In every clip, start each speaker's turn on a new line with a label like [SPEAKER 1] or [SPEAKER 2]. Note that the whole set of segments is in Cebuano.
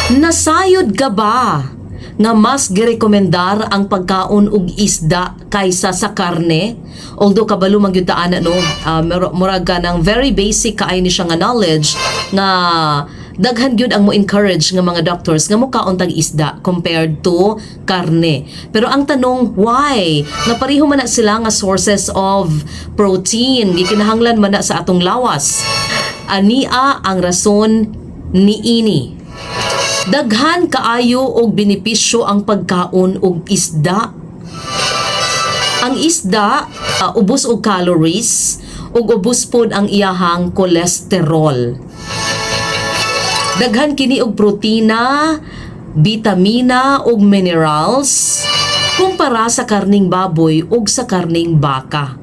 [SPEAKER 1] Nasayod ka ba nga mas girekomendar ang pagkaon og isda kaysa sa karne? Although kabalo man gyud ta ana, no, murag ka ng very basic kaayo ni siya nga knowledge nga daghan gyud ang mo encourage nga mga doctors nga mukaon tag isda compared to karne. Pero ang tanong, why? Nga pareho man na sila nga sources of protein, gikinahanglan man na sa atong lawas. Ania ang rason niini. Daghan kaayo og benepisyo ang pagkaon og isda. Ang isda, ubos og calories ug ubos pod ang iyahang cholesterol. Daghan kini og protina, bitamina ug minerals kumpara sa karning baboy ug sa karning baka.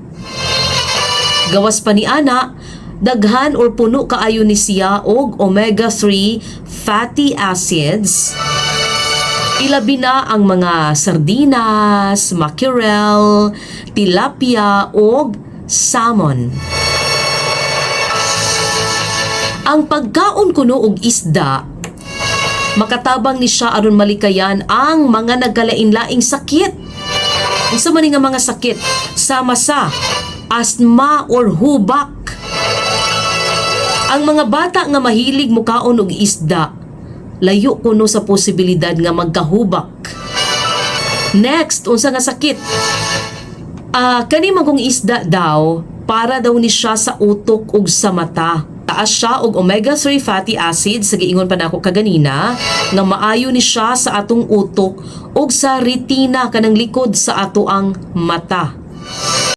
[SPEAKER 1] Gawas pa ni ana, daghan or puno kaayo ni siya og omega-3 fatty acids. Ilabi na ang mga sardinas, mackerel, tilapia ug salmon. Ang pagkaon kuno og isda makatabang ni siya aron malikayan ang mga nagkalain-laing sakit. Unsa man ni nga mga sakit? Sama sa asthma or hubak. Ang mga bata nga mahilig mukaon og isda, layo kuno sa posibilidad nga magkahubak. Next, unsa nga sakit? Kani magong isda daw, para daw ni siya sa utok ug sa mata. Taas siya og omega-3 fatty acids sa giingon pa nako kaganina nga maayo ni siya sa atong utok ug sa retina, kanang likod sa ato ang mata.